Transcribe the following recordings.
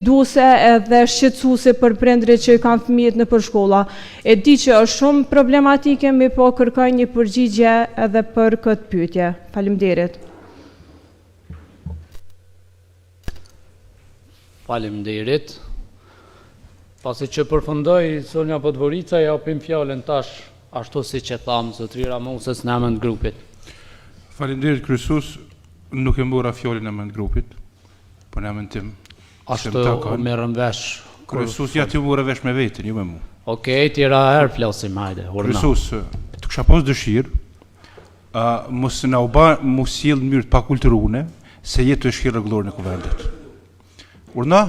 Sfiduese edhe shqetësuese për prindërit që i kanë fëmijët nëpër shkolla. E di që është shumë problematike, mirëpo kërkoj një përgjigje edhe për këtë pyetje. Faleminderit. Faleminderit. Pasi që përfundoi zonja Podvorica, japim fjalën tash ashtu siç e thamë zotri Ramusës në emër të grupit. Faleminderit kryesues, nuk e mora fjalën në emër të grupit. Po në emën tim. Ashtu u merrëm vesh. Kryesues, ja ti u more vesh me veten, jo me mu. Okej, tjera herë flasim, hajde, urdhno. Kryesues, të kisha pas dëshirë, uh, mos na u ba, m'u sjell në mënyrë të pakulturune, se je tu e shkel rregulloren e kuvendit. Urdhno?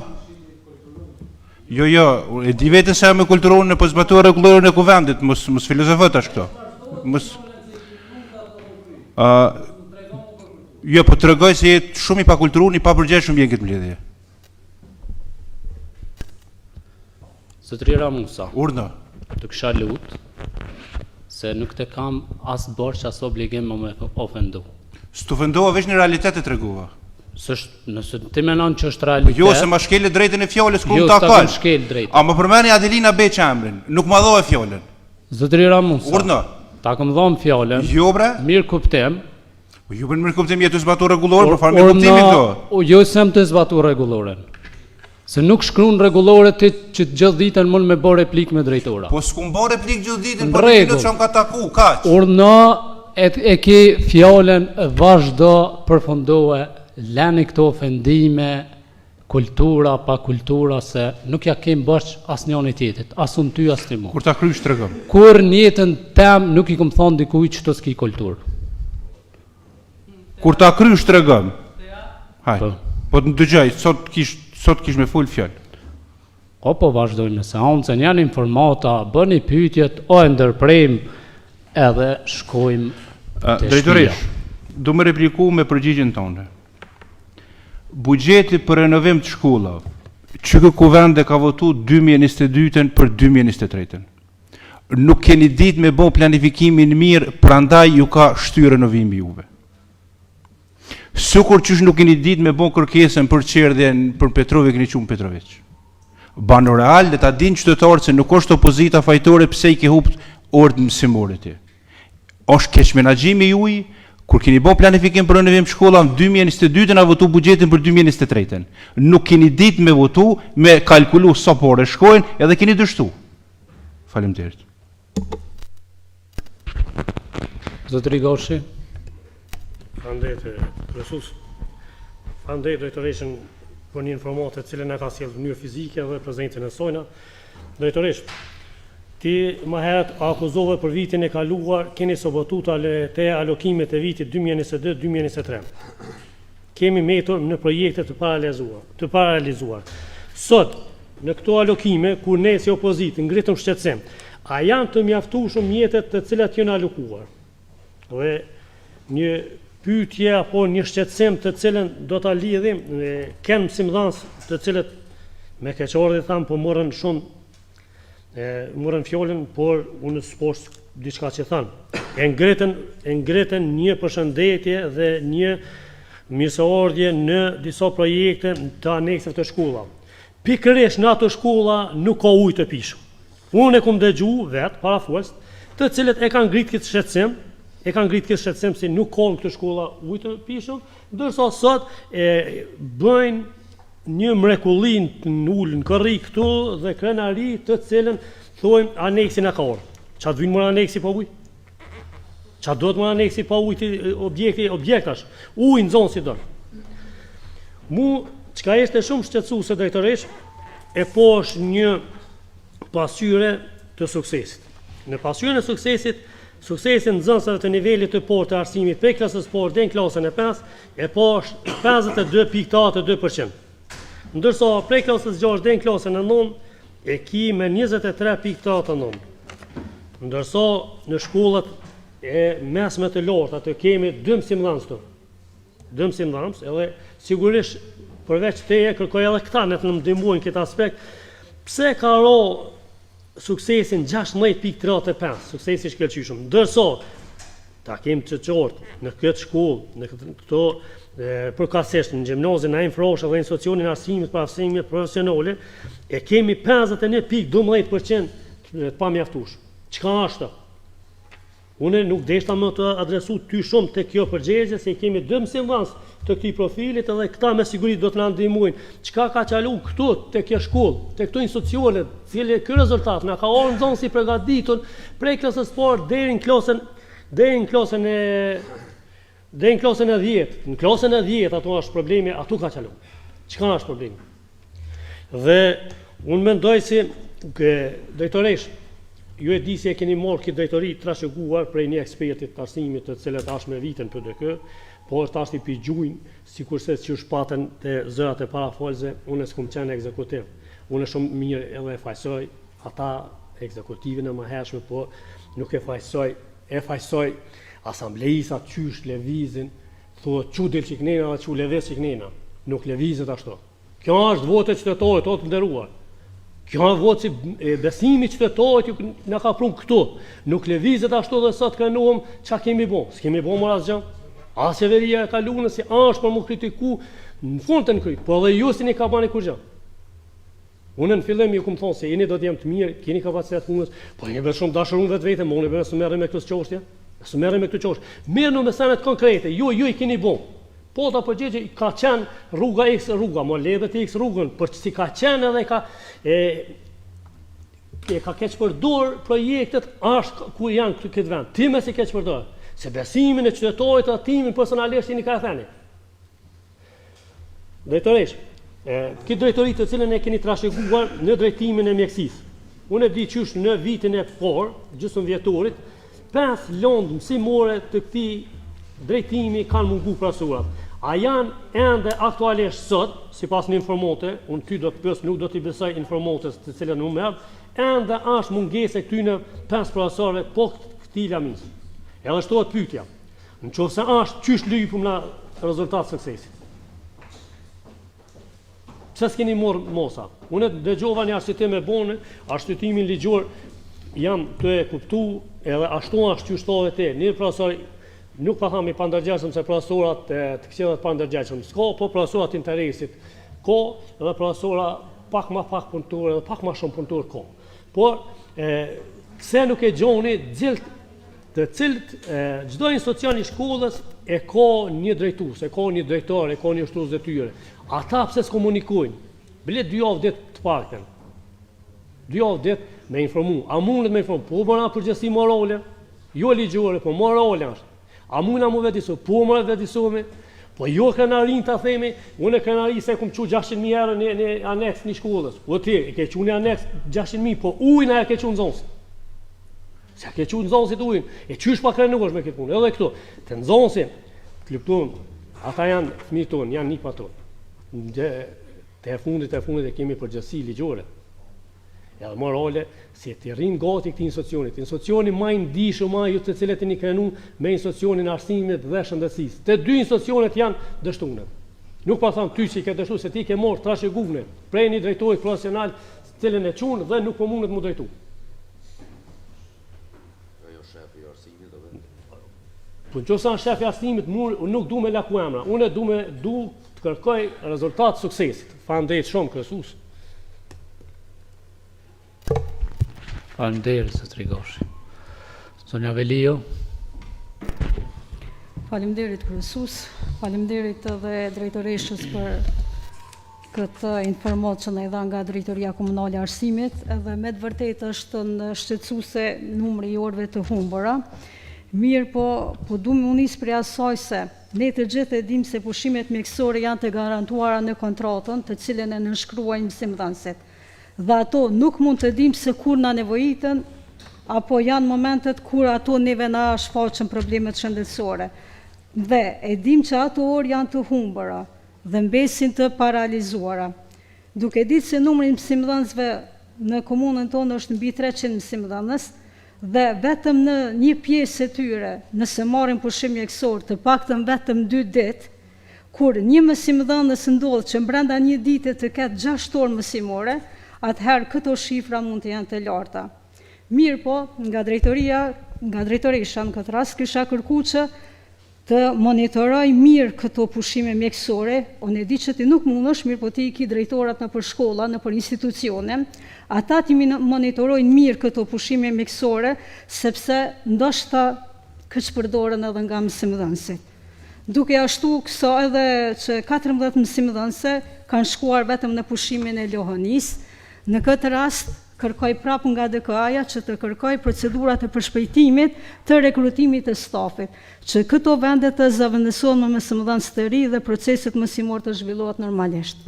Jo, jo, e di veten se jam e kulturune, po zbatoj rregulloren e kuvendit, mos mos filozofo tash këto. Mos uh, Jo, po tregoj se je shumë i pakulturun, i papërgjegjshëm je në këtë mbledhje. Zotri Ramusa. Urdhno. Të kisha lut se nuk të kam as borxh as obligim me më ofendu. S'të ofendova veç një realitet e tregova. S'është, nëse ti menon që është realitet. Po jo, se ma shkele drejtën e fjalës kur jo, më takon. Jo, s'ta shkel drejtën. A më përmeni Adelina Beqa emrin? Nuk ma dhove fjalën. Zotri Ramusa. Urdhno. Ta kam dhënë fjalën. Jo bre. Mirëkuptim. Po ju bën mirëkuptim je tu zbatu rregulloren, po farë mirëkuptimi këto. O jo s'jam tu zbatu rregulloren. Se nuk shkruan rregullore ti që gjithë ditën mund me bë replikë me drejtora. Po s'kum bë replikë gjithë ditën, po një minutë që më ka taku, kaq. Urdhno e, e ke fjalën vazhdo përfundoje, leni këto ofendime, Kultura pa kultura se nuk ja kem borxh asnjani tjetrit, as unë ty as ti mu. Kur ta krysh tregom. Kurrë në jetën tem nuk i kom thonë dikujt që ti s'ki kulturë. Kur ta krysh tregom. Hajt. Po. Po të dëgjoj, sot kish sot kish me fol fjalë. O po vazhdojmë me seancën, janë informata, bëni pyetjet, o e ndërprejmë edhe shkojmë te Drejtoresh, du me repliku me përgjigjen tënde. Buxheti për renovim të shkollave, që ky kuvend e ka votu 2022-ën për 2023-ën. Nuk keni ditë me bo planifikimin mirë, prandaj ju ka shty renovimi juve. Sikur qysh nuk keni ditë me bo kërkesën për çerdhe për Petrovë, keni çu në Petrovic. Banu real dhe ta dinë qytetarët se nuk është opozita fajtore pse i ke hupt orët mësimore ti. Është keqmenaxhimi juaj kur keni bo planifikim për renovim shkolla në 2022-ën a votu buxhetin për 2023-ën. Nuk keni ditë me votu, me kalkulu sa pare shkojnë edhe keni dështu. Faleminderit. Zotëri Gashi. Faleminderit, kryesues. Faleminderit drejtoreshën për një informatë të cilën na ka sjellë në mënyrë fizike dhe prezencën e sajna. Drejtoreshë, ti më herët akuzove për vitin e kaluar keni sabotu te alokimet e vitit 2022-2023. Kemi metur në projekte të paralizuar, të parealizuar. Sot, në këto alokime, kur ne si opozitë ngritëm shqetësim, a janë të mjaftueshëm mjetet të cilat janë alokuar? Dhe një pyetje apo një shqetësim të cilën do ta lidhim me ken mësimdhënës të cilët me keqardhje tham po morën shumë e morën fjalën, por unë s'po diçka që thanë. E ngritën e ngritën një përshëndetje dhe një mirëseardhje në disa projekte të anekseve të shkollave. Pikërisht në ato shkolla nuk ka ujë të pijshëm. Unë e kum dëgju vet parafolës, të cilët e kanë ngrit këtë shqetësim, e kanë ngrit këtë shqetësim se nuk ka në këto shkolla ujë të pijshëm, ndërsa sot e bëjnë një mrekulli në ulë në kërri këtu dhe krenari të cilën thojnë aneksi na ka ardhë. Ça të vynë more aneksi pa ujë? Ça duhet more aneksi pa ujë ti objekti, objekt ashtë. Ujë nxënësi don. Mu, çka ishte shumë shqetësuese drejtoresh, e po është një pasqyre të suksesit. Në pasqyrën e suksesit, suksesi nxënësve të nivelit të parë të arsimit prej klasës parë deri në klasën e 5, e po është 52.82%. Ndërsa prej klasës 6 deri në klasën e 9 e ki me 23.89. Ndërsa në shkollat e mesme të larta të kemi dy mësimdhënës këtu. Dy mësimdhënës, edhe sigurisht përveç teje kërkoj edhe këta në të më ndihmojnë këtë aspekt. Pse ka ra suksesin 16.35, suksesi i shkëlqyeshëm. Ndërsa. Ta kemi të qartë, në këtë shkollë, në këto përkatësisht në gjimnazin Naim Frashëri dhe institucionin e arsimit për aftësime profesionale, e kemi 51.12% të pamjaftueshëm. Çka është? Unë nuk deshta më të adresu ty shumë te kjo përgjegje, se i kemi dy mësimdhënës të këtij profilit edhe këta me siguri do të na ndihmojnë. Çka ka çalu këtu te kjo shkollë, te këto institucione, cili ky rezultat na ka ardhur nxënës i përgatitur prej klasës parë deri në klasën deri në klasën e deri në klasën e 10. Në klasën e 10 ato është problemi, atu ka çalu. Çka është problemi? Dhe unë mendoj se drejtoresh, ju e di se e keni marrë këtë drejtori trashëguar prej një ekspertit të arsimit të cilët është me vite në PDK, por tash i pigjujnë, sikurse që shpatën të zërat e parafolësve, unë s'kum qenë ekzekutiv. Unë shumë mirë edhe e fajsoj ata ekzekutivin e mëhershme, po nuk e fajsoj, e fajsoj asambleistat qysh levizin, Thuhet çu del qiknena dhe çu lëviz qiknena. Nuk lëvizet ashtu. Kjo është votë e qytetarit, o të nderuar. Kjo është votë si besimi i qytetarit ju na ka pru këtu. Nuk lëvizet ashtu dhe sot krenohem çka kemi bo. S'kemi bo more asgjë. As qeveria e kaluar si është për mu kritiku në fund të në kry. Po edhe ju s'jeni ka bani kurgjë. Unë në fillim ju kum thonë se jeni do të jem të mirë, keni kapacitet punës, po jeni vetë shumë dashurun vetvete, më unë vetë s'merrem me këtë çështje. S'merrem me këtë çështje. Merrnu me senet konkrete, ju ju i keni bo. Po ta përgjigje ka qenë rruga X rruga, mo le ti X rrugën, por si ka qenë edhe ka e e ka keqpërdor projektet është ku janë këtë këtë vend. Ti me si keqpërdor. Se besimin e qytetarit të timin personalisht jeni ka e theni. Drejtoresh, këtë drejtori të cilën e keni trashëguar në drejtimin e mjekësisë. Unë e di qysh në vitin e parë, gjysmë vjetorit, 5 lëndë mësimore të këtij drejtimi kanë mungu profesorat. A janë ende aktualisht sot, sipas një informate, unë ty do të pyes, nuk do t'i besoj informatës të cilën unë merr, ende është mungesë e këtyre 5 profesorëve po këtij lamisë. Edhe shtohet pyetja. Në qoftë se është, qysh lypëm na rezultat suksesit? Pse s'keni marrë masa? Unë dëgjova një arsyetim e bone, arsyetimin ligjor jam të e kuptu, edhe ashtu është qysh thove ti. Një profesor, nuk pa tham i pandërgjegjshëm se profesorat të, të këqij dhe të pandërgjegjshëm. S'ka, po profesorat interesit ka, edhe profesora pak ma pak punëtor, edhe pak ma shumë punëtor ka. Por, e, pse nuk e gjoni gjithë të cilët çdo institucion i shkollës e ka një drejtues, e ka një drejtor, e ka një ushtrues detyre. Ata pse s'komunikojnë? Bile dy javë ditë të paktën. Dy javë ditë me informu. A mundet me informu? Po bëna përgjegjësi morale, jo ligjore, po morale është. A mundna mu vetëdijesu? Po më vetëdijesohemi. Po jo krenarin ta themi, unë krenari se kum çu 600.000 euro në në aneks një shkollës. Po ti e ke çu në aneks 600.000, po ujin a e ke çu nxënësit. S'ia ke çu nxënësit ujin, e qysh pa krenohesh me këtë punë, edhe këtu, të nxënësit, të luptuam, ata janë fëmijët tonë, janë nipat tonë. Në të fundit e fundit e kemi përgjegjësi ligjore, edhe morale, se t'i rrimë gati këtij institucionit. Institucioni ma i ndishëm ma ju të cilët jeni krenu me institucionin arsimit dhe shëndetësisë. Të dy institucionet janë dështune. Nuk pa tham ty që i ke dështu, se ti ke marrë trashëgune prej një drejtorit profesional, cilën e qunë dhe nuk po mundet mu drejtu. Ajo shefi i arsimit dhe Po në qoftë se është shefi i arsimit, mu nuk du me laku emra, unë du me du të kërkoj rezultat suksesit. Faleminderit shumë kryesues. Faleminderit zotri Gashi. Zonja Veliu. Faleminderit kryesues, faleminderit edhe drejtoreshës për këtë informatë që na i dha nga Drejtoria Komunale e Arsimit, edhe me të vërtetë është shqetësuese numri i orëve të humbura. Mirëpo, po du me u nis prej asaj se ne të gjithë e dimë se pushimet mjekësore janë të garantuara në kontratën të cilën e nënshkruajnë mësimdhënësit. Dhe ato nuk mund të dimë se kur na nevojiten apo janë momentet kur ato neve na shfaqen problemet shëndetësore. Dhe e dimë që ato orë janë të humbura. dhe mbesin të parealizuara. Duke ditë se numri i mësimdhënësve në komunën tonë është mbi 300 mësimdhënës dhe vetëm në një pjesë e tyre, nëse marrin pushim mjekësor të paktën vetëm dy ditë, kur një mësimdhënës ndodh që brenda një dite të ketë 6 orë mësimore, atëherë këto shifra mund të jenë të larta. Mirëpo, nga drejtoria, nga drejtoresha në këtë rast kisha kërku që të monitoroj mirë këto pushime mjekësore, unë e di që ti nuk mundesh, mirëpo ti i ki drejtorat nëpër shkolla, nëpër institucione, ata t'i monitorojnë mirë këto pushime mjekësore, sepse ndoshta keqpërdoren edhe nga mësimdhënësit. Duke ashtu këso edhe që 14 mësimdhënëse kanë shkuar vetëm në pushimin e Lohonisë, në këtë rast kërkoj prapë nga DKA-ja që të kërkoj procedurat e përshpejtimit të rekrutimit të stafit, që këto vende të zëvendësohen me mësimdhënës të ri dhe proceset mësimor të zhvillohet normalisht.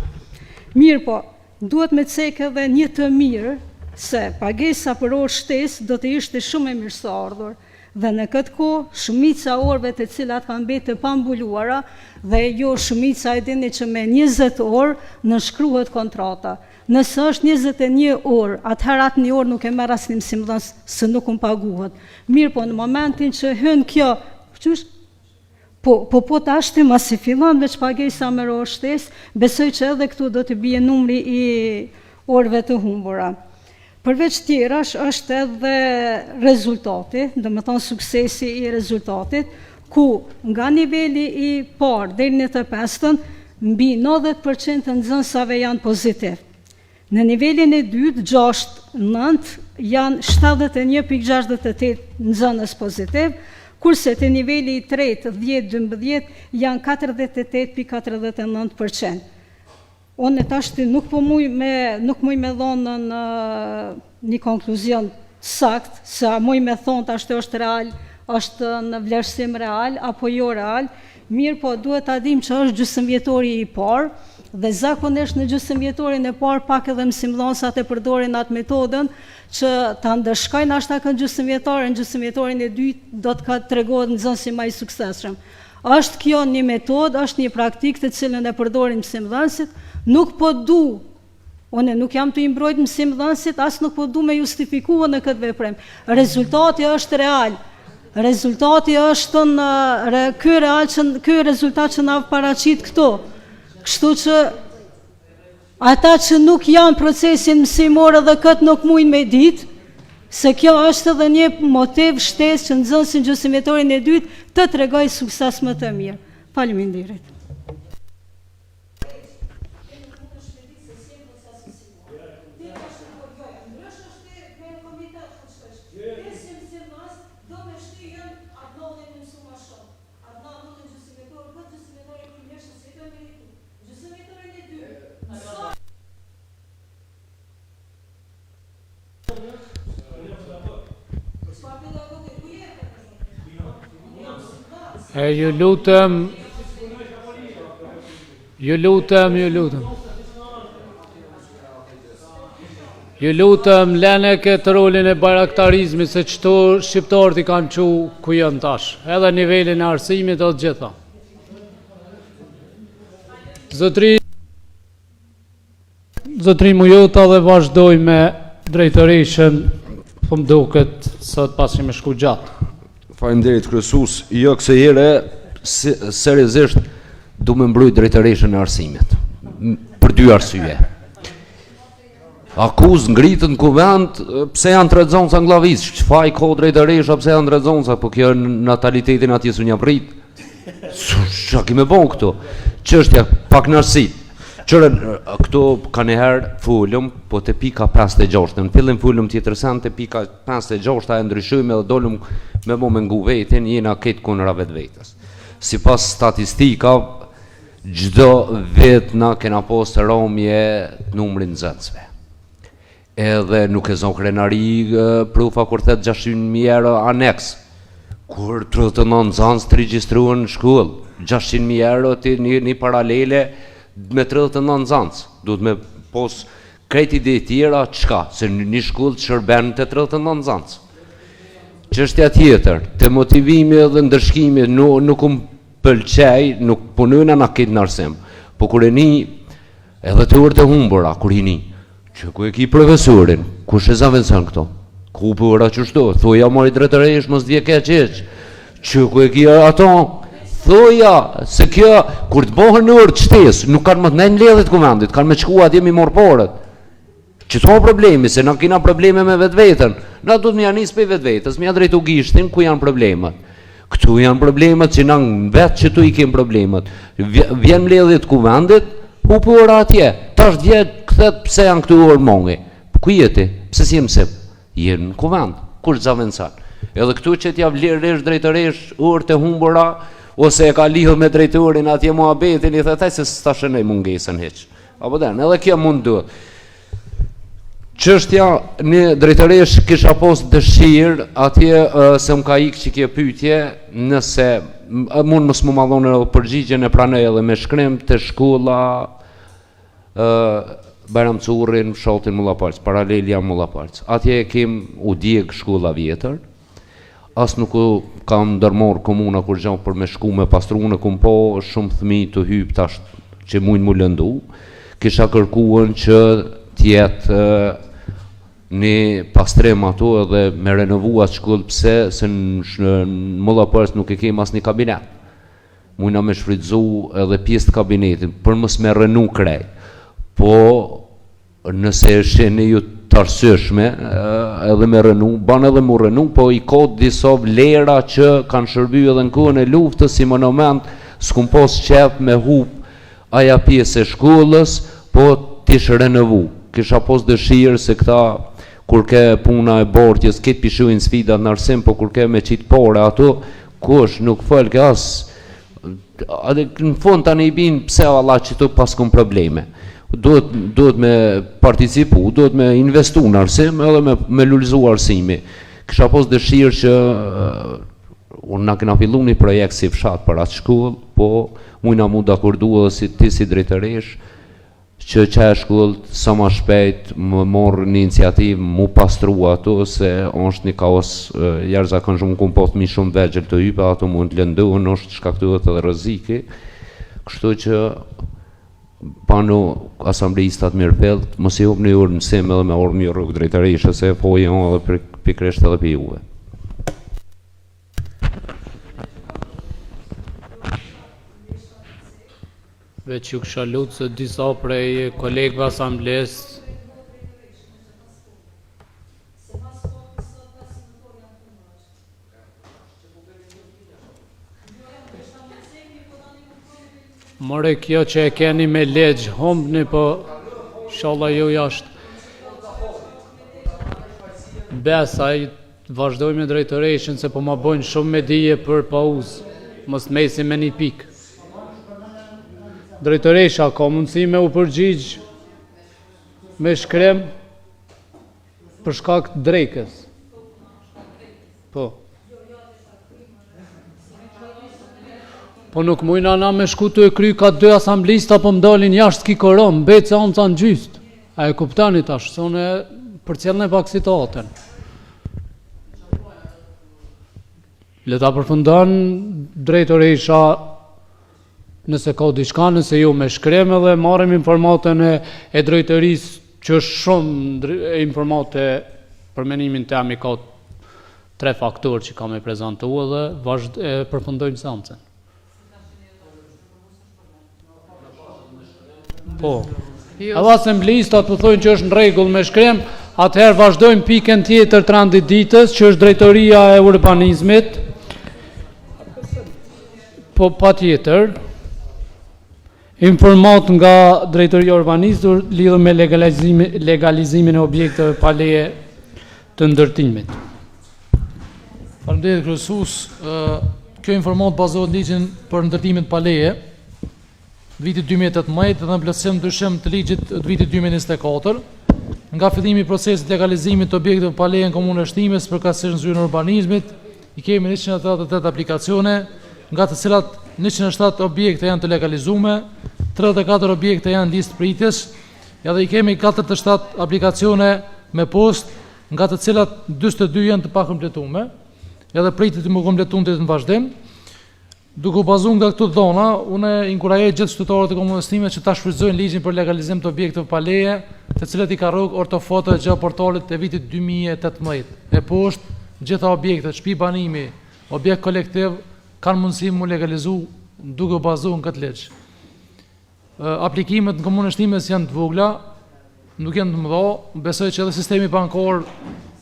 Mirëpo, duhet me cek edhe një të mirë se pagesa për orë shtesë do të ishte shumë e mirëseardhur dhe në këtë kohë shumica e orëve të cilat kanë mbetur të pambuluara dhe jo shumica e dini që me 20 orë nënshkruhet kontrata. Nëse është 21 orë, atëherë atë një orë nuk e merr asnjë mësimdhënës se nuk um paguhet. Mirëpo në momentin që hyn kjo, qysh? Po, po, po tashti masi fillon veç pagesa me orë shtesë, besoj që edhe këtu do të bie numri i orëve të humbura. Përveç tjerash është edhe rezultati, do me thonë suksesi i rezultatit, ku nga niveli i parë deri në të pestën, mbi 90% të nxënësave janë pozitiv. Në nivelin e dytë, 6, 9, janë 71.68 nxënës pozitiv, kurse te niveli i tretë, 10, 12, janë 48.49%. Unë tashti nuk po muj me nuk muj me dhonë në një konkluzion sakt se a muj me thonë tashti është real, është në vlerësim real apo jo real, mirë po duhet ta dim që është gjysmëvjetori i parë dhe zakonisht në gjysmëvjetorin e parë pak edhe mësimdhënësat e përdorin atë metodën që ta ndëshkojnë ashta këtë gjysmëvjetor, në gjysmëvjetorin e dytë do të ka tregohet nxënësi më i suksesshëm. Është kjo një metodë, është një praktikë të cilën e përdorin mësimdhënësit, nuk po du, unë nuk jam të i mbrojt mësimdhënësit, as nuk po du me justifiku në këtë veprim. Rezultati është real. Rezultati është në re, ky real që ky rezultat që na paraqit këtu. Kështu që ata që nuk janë procesin mësimor edhe këtë nuk mujnë me ditë, se kjo është edhe një motiv shtesë që nxënësin gjysmëvjetorin e dytë të tregoj sukses më të mirë. Faleminderit. E ju lutem, ju lutem, ju lutem. Ju lutem, lene këtë rolin e bajraktarizmit, se qëto shqiptarët i kanë qu ku janë tash, edhe nivelin e arsimit dhe të gjitha. Zotri, Zotri Mujota dhe vazhdoj me drejtoreshën, po më duket sot pasi me shku gjatë. Faleminderit kryesues. Jo kësaj here si, seriozisht du me mbrojt drejtoreshën e arsimit. Për dy arsye. Akuzë ngritët në kuvend, pse janë tre nxënësa në Gllavicë? Ç'faj ka drejtoresha pse janë tre nxënësa? Po kjo natalitetin atje s'u një prit. Çka ki me bon këtu? Çështja pakënaqësitë. Qërë, këtu ka njëherë folëm, po te pika 56, në fillim folëm tjetër sen, te pika 56 e ndryshojmë edhe dolëm me bo me ngu vetin, jena këtë kundra vetvetes. Sipas statistika, çdo vit na kena pas rënie të numrit nxënësve. Edhe nuk e zonë krenari prufa kur thet 600.000 euro aneks. Kur 39 nxënës të regjistruan në shkollë, 600.000 euro ti një, një paralele me 39 nxënës. Duhet me pos krejt ide tjera, çka? Se një shkollë të shërben të 39 nxënës. Çështja tjetër, te motivimi dhe ndëshkimi nuk, nuk um pëlqej, nuk punojna na këtë në arsim. Po kur e ni edhe të orët e humbura, kur i ni, që ku e ki profesorin, kush e zavendëson këto? Ku për ora qështu? Thuja mori drejtoresh, mos t'vje keq hiç. Që ku e ki ato? Thuja, se kjo, kur të bohen orë të shtesë, nuk kanë më të nejnë mbledhjet kuvendit, kanë me shku atje mi morë paret. Qëtu problemi, se na kina probleme me vetveten. Na duhet me ja nis prej vetvetes, me ja drejtu gishtin ku janë problemet. Këtu janë problemet që na vetë qëtu i kem problemet. Vjen mbledhje të kuvendit, hup ora atje. Tash dje kthet pse janë këtu orë mangi. Ku je ti? Pse s'je mësim? Je në kuvend. Kush të zavendëson? Edhe këtu që t'ja vlerësh drejtoresh orët e humbura, ose e ka lidhur me drejtorin atje muhabetin, i thotë se s'ta shënoj mungesën hiç. Apo den, edhe kjo mund duhet. Çështja një drejtoresh kisha pos dëshirë atje se më ka ikë që kjo pyetje, nëse mund mos më ma dhoni edhe përgjigjen e pranoj edhe me shkrim te shkolla ë Bajram Curri në fshatin Mullapalc, paralelja Mullapalc. Atje e kem u djeg shkolla vjetër, as nuk u ka ndërmarr komuna kurgja për me shku me pastru, unë kum pa shumë fëmijë të hyp tash që mujnë mu lëndu, kisha kërkuar që t'jetë një pastrim ato edhe me renovu atë shkollë pse se në Mullapalc nuk e kem asnjë kabinet. Mujna me shfrytëzu edhe pjesë të kabinetit për mos me rrënu krejt. Po Nëse e shihni ju të arsyeshme edhe me rrënu, ban edhe mu rrënu, po i ka disa vlera që kanë shërby edhe në kohën e luftës si monument, s'kum pas qef me hup aja pjesë e shkollës, po t'ish renovu. Kisha pas dëshirë se këta kur ke puna e bartjes, krejt pi shohin sfidat në arsim, po kur ke me qitë pare ato, kush nuk folke as Edhe në fund tani i bin pse valla qëtu paskum probleme. Duhet duhet me participu, duhet me investu në arsim edhe me me lulëzu arsimi. Kisha pas dëshirë që unë na kena fillu një projekt si fshat për atë shkollë, po mujna mu dakordu edhe si ti si drejtoresh, që qajo shkollë sa ma shpejt me marrë një iniciativë mu pastru ato se është një kaos jashtëzakonshëm unë kum pa fëmijë shumë vegjël të hypë ato mund të lëndohen është shkaktohet edhe rreziki kështu që banu asambleistat mirëfillt mos i hupni orë mësim edhe me ardhë me rrugë drejtoreshë se faji edhe pikërisht edhe prej juve. Veç ju kisha lutë se disa prej kolegëve asamblesë More kjo që e keni me ligj, humbni po ishalla ju jashtë. Besa, Vazhdojmë me drejtoreshën se po ma bojnë shumë me dije për pauzë. Mos të mesim me një pikë. Drejtoresha, ka mundësi me u përgjigj me shkrim për shkak të drekës. Po. Po nuk mujna na me shku tu e kry ka dy asamblista po më dalin jashtë s'ki kuorum, mbet seanca në gjysë. A e kuptoni tash, se unë përcjellne pak situatën. Le ta përfundon drejtoresha nëse ka diçka, nëse jo me shkrim edhe marrim informatën e, e drejtorisë që është shumë informate për menimin tem i ka tre faktorë që ka me prezantu edhe vazhd, e përfundojmë seancën. Po. Jo. Edhe asambleistat po thonë që është në rregull me shkrim, atëherë vazhdojmë pikën tjetër të rendit ditës, që është drejtoria e urbanizmit. Po patjetër. Informatë nga drejtoria e urbanizmit lidhur me legalizimin, legalizimin e objekteve pa leje të ndërtimit. Faleminderit kryesues. Kjo informatë bazohet në ligjin për ndërtimin pa leje të vitit 2018 dhe në plotësim ndryshim të ligjit të vitit 2024. Nga fillimi i procesit të legalizimit të objekteve pa leje në komunën e Shtimes, përkatësisht në zyrën e urbanizmit, i kemi 188 aplikacione, nga të cilat 107 objekte janë të legalizume, 34 objekte janë listë pritjes, edhe i kemi 47 aplikacione me postë, nga të cilat 42 janë të pakompletume, edhe pritet me u kompletu në ditët në vazhdim. Duke u bazuar nga këto dhona, unë inkurajoj gjithë qytetarët e komunës time që ta shfrytëzojnë ligjin për legalizim të objekteve pa leje, të cilët i ka rrok ortofoto e gjeoportalit e vitit 2018. E poshtë, gjitha objektet, shtëpi banimi, objekt kolektiv, kanë mundësi mu legalizu duke u bazuar në këtë ligj. Aplikimet në komunën e Shtimes janë të vogla. nuk janë të mëdha, besoj që edhe sistemi bankor,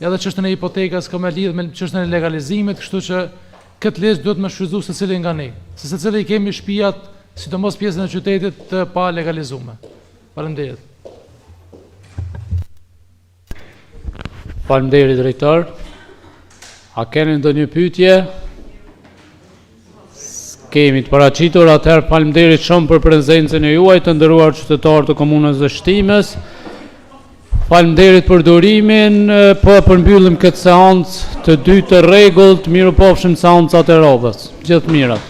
edhe çështjen e hipotekës ka me lidh me çështjen e legalizimit, kështu që këtë ligj duhet me shfrytëzu secili nga ne, se secili i kemi shtëpiat, sidomos pjesën e qytetit të pa legalizume. Faleminderit. Faleminderit drejtor. A keni ndonjë pyetje? Kemi të paraqitur, atëherë faleminderit shumë për prezencën e juaj të nderuar qytetarë të komunës së Shtimes. Faleminderit për durimin, po e përmbyllim këtë seancë të dytë të rregullt, mirupafshim seancat e radhës. Gjithë të mirat.